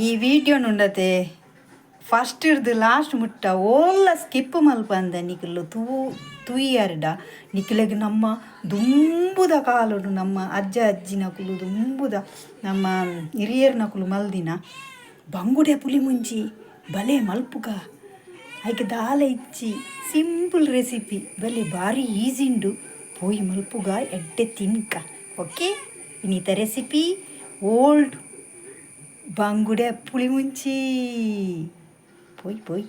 ಈ ವಿಡಿಯೋನುಂಡತೆ first ಇರ್ದು last ಮುಟ್ಟ ಓಲ್ಲ skip ಮಲ್ಪಂದ ನಿಕುಲು ತೂಯರ್ಡ ನಿಕ್ಲೆಗ್ ನಮ್ಮ ದುಂಬುದ ಕಾಲೊಡು ನಮ್ಮ ಅಜ್ಜ ಅಜ್ಜಿನಕುಲು ದುಂಬುದ ನಮ್ಮ ಹಿರಿಯರ್ನಕುಲು ಮಲ್ದಿನ ಬಂಗುಡೆ ಪುಲಿ ಮುಂಚಿ ಬಲೆ ಮಲ್ಪುಗ ಐಕ್ ದಾಲ ಇಜ್ಜಿ ಸಿಂಪಲ್ ರೆಸಿಪಿ ಬಲೆ ಬಾರಿ ಈಸಿ ಉಂಡು ಪೋಯಿ ಮಲ್ಪುಗ ಎಡ್ಡೆ ತಿನ್ಕ. ಓಕೆ, ಇನ್ನಿತ ರೆಸಿಪಿ ಓಲ್ಡ್ ಬಂಗುಡೆ ಪುಳಿ ಮುಂಚಿ. ಪೋಯ್ ಪೋಯ್.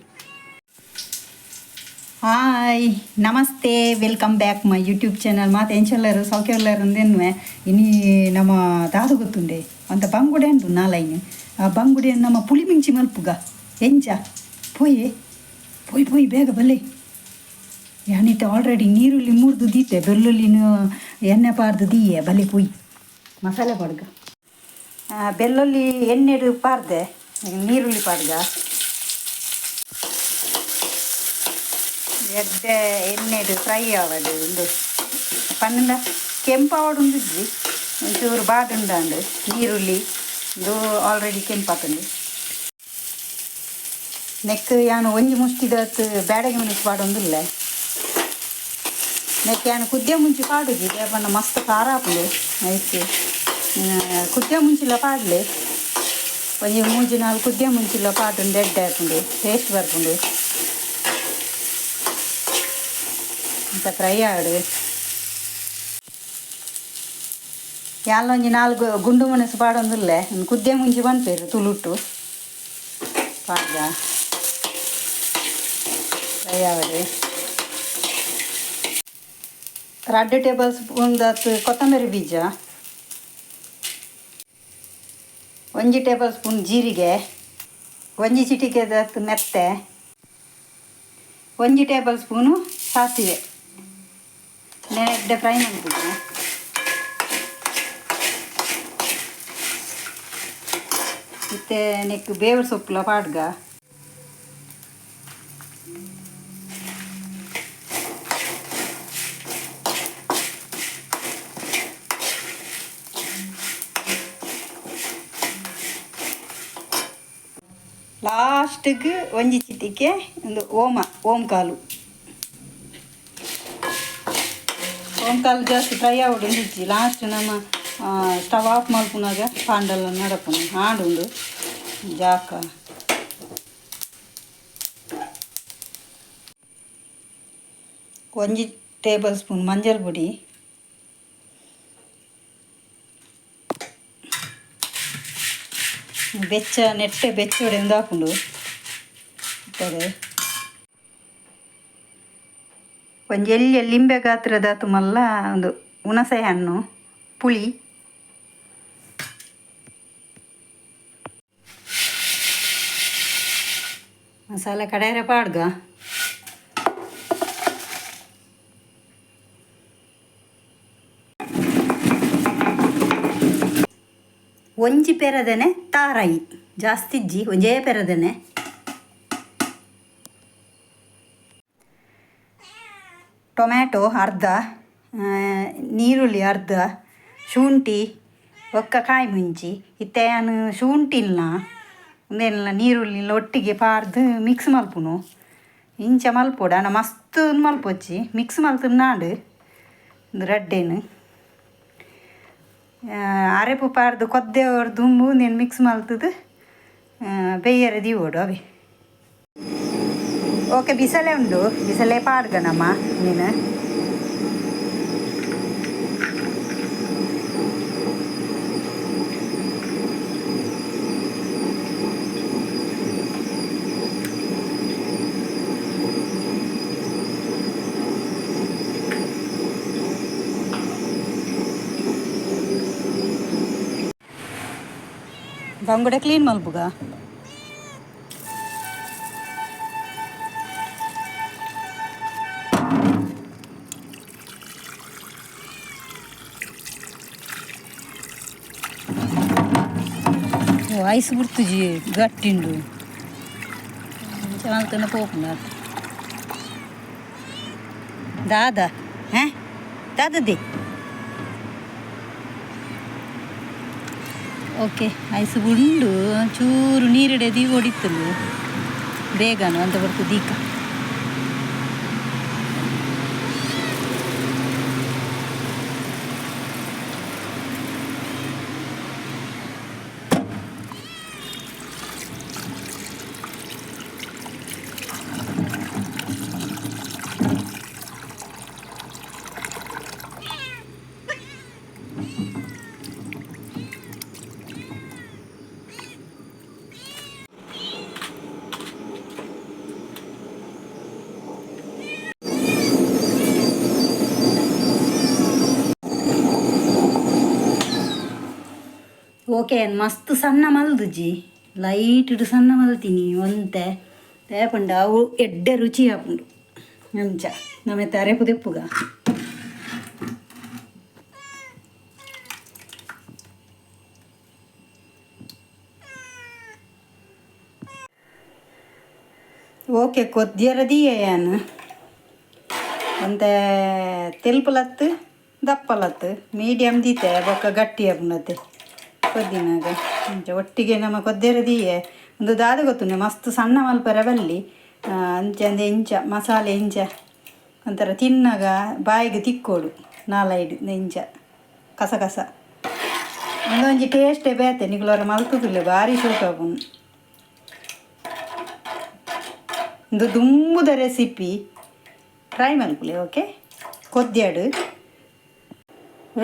ಹಾಯ್, ನಮಸ್ತೆ, welcome back my YouTube channel. ಮಾತ ಎಂಚೆಲ್ಲರು ಸೌಖ್ಯಲ್ಲರು ಅಂದೆನ್ನುವೆ. ಇನಿ ನಮ್ಮ ದಾದ ಗೊತ್ತುಂಡೆ ಅಂತ ಬಂಗುಡೆ ಉಂಟು ನಾಲೈನ್. ಆ ಬಂಗುಡೆ ನಮ್ಮ ಪುಳಿ ಮುಂಚಿ ಮಲ್ಪುಗ ಎಂಚ ಪೋಯೆ ಪೋಯ್ ಪೋಯ್ ಬೇಗ ಬಲ್ಲೆ. ಯಾನಿತ್ತೆ ಆಲ್ರೆಡಿ ನೀರುಳ್ಳಿ ಮುರ್ದು ದೀತೆ, ಬೆಳ್ಳುಳ್ಳಿನ ಎಣ್ಣೆ ಪಾರ್ದು ದೀಯೆ. ಬಲೆ ಪೊಯ್ ಮಸಾಲೆ ಪಾಡ್ಗ. ಬೆಳ್ಳುಳ್ಳಿ ಎಣ್ಣೆಡು ಪಾರ್ದೆ, ನೀರುಳ್ಳಿ ಪಾಡ್ಗ. ಎಡ್ಡೆ ಎಣ್ಣೆಡು ಫ್ರೈ ಆವಡು. ಉಂದು ಪನ್ನಂಡ ಕೆಂಪಾವಡು ಉಂದಿಜ್ಜಿ, ಒಂಚೂರು ಬಾಡುಂಡಾಂಡು. ನೀರುಳ್ಳಿ ಇದು ಆಲ್ರೆಡಿ ಕೆಂಪಾತುಂಡು. ನೆಕ್ ಯಾನು ಒಂಜಿ ಮುಷ್ಟಿದತ್ ಬ್ಯಾಡಗಿ ಮೆಣಸು ಪಾಡೊಂದುಲ್ಲೆ. ನೆಕ್ ಯಾನು ಕುದ್ಯ ಮುಂಚಿ ಪಾಡುಜಿ, ಪಂಡ ಮಸ್ತ್ ಖಾರ ಆಪುಂಡು. ಐಕ್ ಕುದ್ಯ ಮುಂಚಿಲ ಪಾಡ್ಲೆ. ಒಂಜಿ ಮೂಜಿ ನಾಲ್ ಕುದ್ಯ ಮುಂಚಿಲ ಪಾಡುಂಡು, ಎಡ್ಡೆ ಆಪುಂಡು, ಟೇಸ್ಟ್ ಬರ್ಪುಂಡು. ಇಂತ ಫ್ರೈ ಆಡು. ಯಾನ್ಲ ಒಂಜಿ ನಾಲ್ಕು ಗುಂಡು ಮೆಣಸು ಪಾಡೊಂದುಲ್ಲೆ. ಕುದ್ಯ ಮುಂಚಿ ಪನ್ಪೆರ್ ತುಳುಟು. ಪಾಡ್ದ, ಫ್ರೈ ಆವಡ್. 2 ಟೇಬಲ್ ಸ್ಪೂನ್ ದಾತ್ ಕೊತ್ತಂಬರಿ ಬೀಜ, 1 ಟೇಬಲ್ ಸ್ಪೂನ್ ಜೀರಿಗೆ, ಒಂಜಿ ಚಿಟಿಕೆದಾತ್ ಮೆತ್ತೆ, 1 ಟೇಬಲ್ ಸ್ಪೂನು ಸಾಸಿವೆ. ಎಡ್ಡೆ ಫ್ರೈ ಮಲ್ಪುಗ. ಇತ್ತೆ ನೆಕ್ ಬೇವು ಸೊಪ್ಪುಲ ಪಾಡ್ಗ. ಲಾಸ್ಟಿಗೆ ಒಂಜಿ ಚಿಟಿಕೆ ಒಂದು ಓಮ, ಓಂಕಾಲು. ಓಂಕಾಲು ಜಾಸ್ತಿ ಫ್ರೈ ಆವಡು ಇಜ್ಜಿ. ಲಾಸ್ಟ್ ನಮ್ಮ ಸ್ಟವ್ ಆಫ್ ಮಲ್ಪುನಾಗ ಪಾಂಡಲ ನಡಪುನು ಆಡುಂಡು ಜಾಕ. ಒಂಜಿ ಟೇಬಲ್ ಸ್ಪೂನ್ ಮಂಜಲ್ ಪೊಡಿ, ಬೆಚ್ಚ ನೆಟ್ಟೆ ಬೆಚ್ಚೊಡೆ ಉಂದಾಪುಂಡು ಇತ್ತಡೆ. ಒಂಜಿ ಎಲ್ಯ ಲಿಂಬೆ ಗಾತ್ರದ ಮಲ್ಲ ಒಂದು ಹುಣಸೆ ಹಣ್ಣು ಪುಳಿ. ಮಸಾಲೆ ಕಡೆಯರೆ ಪಾಡ್ಗ. ಒಂಜಿ ಪೆರದನೆ ತಾರಾಯಿ, ಜಾಸ್ತಿ ಇಜ್ಜಿ, ಒಂಜೇ ಪೆರದನೆ. ಟೊಮ್ಯಾಟೊ ಅರ್ಧ, ನೀರುಳ್ಳಿ ಅರ್ಧ, ಶುಂಠಿ ಬೊಕ್ಕ ಕಾಯಿ ಮುಂಚಿ. ಇತ್ತೆ ಯಾನ್ ಶುಂಠಿಲ್ನ ಉಂದೆನ್ಲ ನೀರುಳ್ಳಿಲ ಒಟ್ಟಿಗೆ ಪಾಡ್ದು ಮಿಕ್ಸ್ ಮಲ್ಪುನು. ಇಂಚ ಮಲ್ಪೊಡು, ಆಂಡ ಮಸ್ತ್ ಮಲ್ಪೊಚ್ಚಿ, ಮಿಕ್ಸ್ ಮಲ್ತುನಾಂಡ್. ಉಂದು ರಡ್ಡೆನ್ ಅರೆಪು ಪಾಡ್ದು ಕೊದ್ದೆ ದುಂಬು ಉಂದೆನ್ ಮಿಕ್ಸ್ ಮಲ್ತುದು ಬೇಯರೆ ದೀವೊಡು ಅವೆ. ಓಕೆ, ಬಿಸಲೆ ಉಂಡು, ಬಿಸಲೆ ಪಾಡ್ಗ ನಮ್ಮ ನೀನು. ಬಂಗುಡೆ ಕ್ಲೀನ್ ಮಲ್ಪುಗ. ಐಸ್ ಬುಡ್ತುಜಿ, ಗಟ್ಟಿಂಡು. ಮಲ್ತನ ಪೋಪುಂಡು. ದಾದ ಹೇ ದಾದದಿ. ಓಕೆ, ಐಸ್ ಉಂಡು ಚೂರು ನೀರಿಡೆ ದೀವೊಡಿತ್ತುಂಡು ಬೇಗನು ಅಂತ ಬರ್ತು ದೀಕ. ಓಕೆ, ಮಸ್ತ್ ಸಣ್ಣ ಮಲ್ದುಜಿ, ಲೈಟ್ ಸಣ್ಣ ಮಲ್ತೀನಿ ಒಂತೆ ತೇಪುಂಡು, ಅವು ಎಡ್ಡೆ ರುಚಿ ಆಪುಂಡು. ಅಂಚ ನಮ್ಮೆತ್ತ ಅರೆಪು ದೆಪ್ಪುಗ. ಓಕೆ, ಕೊದ್ಯರ ದೀಯ ಯಾನ್ ಒಂತೆ ತೆಲ್ಪುಲತ್ತು ದಪ್ಪಲತ್ತು ಮೀಡಿಯಮ್ ದೀತೆ, ಬೊಕ್ಕ ಗಟ್ಟಿ ಆಪುಂಡತ್ತೆ ಕೊದ್ದಿನಾಗ. ಅಂಚ ಒಟ್ಟಿಗೆ ನಮ್ಮ ಕೊದ್ಯರ ದೀಯೆ. ಒಂದು ದಾದ ಗೊತ್ತುಂಡೆ, ಮಸ್ತ್ ಸಣ್ಣ ಮಲ್ಪರ ಬಲ್ಲಿ. ಅಂಚ ಅಂದೆ ಇಂಚ ಮಸಾಲೆ ಇಂಚ ಒಂಥರ ತಿನ್ನಾಗ ಬಾಯಿಗೆ ತಿಕ್ಕೋಡು ನಾಲೈಡು ಇಂಚ ಕಸ ಕಸ ಒಂದೊಂಜಿ ಟೇಸ್ಟೇ ಬೇತೆ. ನಿಗುಲರ ಮಲ್ತುದುಲ್ಲೆ, ಭಾರಿ ಶೋಕ್ ಆಪುಂಡು. ಇಂದು ದುಂಬುದ ರೆಸಿಪಿ ಟ್ರೈ ಮಲ್ಪುಲೆ. ಓಕೆ, ಕೊದ್ಯಾಡು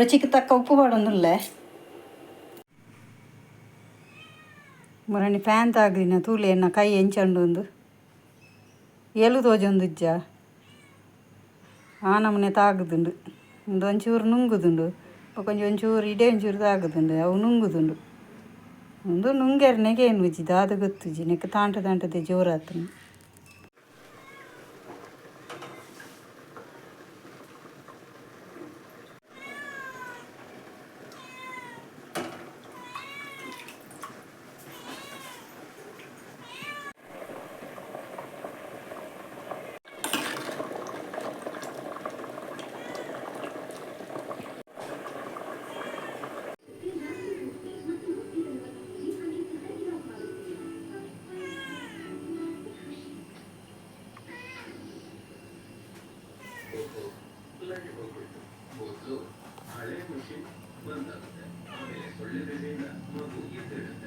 ರುಚಿಗೆ ತಕ್ಕ ಉಪ್ಪು ಪಾಡೊಂದುಲ್ಲೆ. ಮುರಣಿ ಫ್ಯಾನ್ ತಾಗ್ದಿನ ತೂಲೆ, ಎನ್ನ ಕೈ ಎಂಚಂಡು ಒಂದು ಎಲು ತೋಜೊಂದುಜ್ಜ. ಆ ನಮೂನೆ ತಾಗುದುಂಡು. ಉಂದು ಒಂಚೂರು ನುಂಗುದುಂಡು, ಬೊಕೊಂಜಿ ಒಂಚೂರು ಇಡೆ ಒಂಚೂರು ತಾಗುದುಂಡು, ಅವು ನುಂಗುದುಂಡು. ಉಂದು ನುಂಗೆರ್ನೆಗೆ ಏನು ದಾದ ಗೊತ್ತುಜಿ, ನೆಕ್ ತಾಂಟ ತಾಂಟದೆ ಜೋರಾತುಂಡು. ಹಳೆ ಮಷಿನ್ ಬಂದಾಗುತ್ತೆ, ಆಮೇಲೆ ಸೊಳ್ಳೆ ಬೇಟೆಯಿಂದ ಮಗು ಎದ್ದೇಳುತ್ತೆ.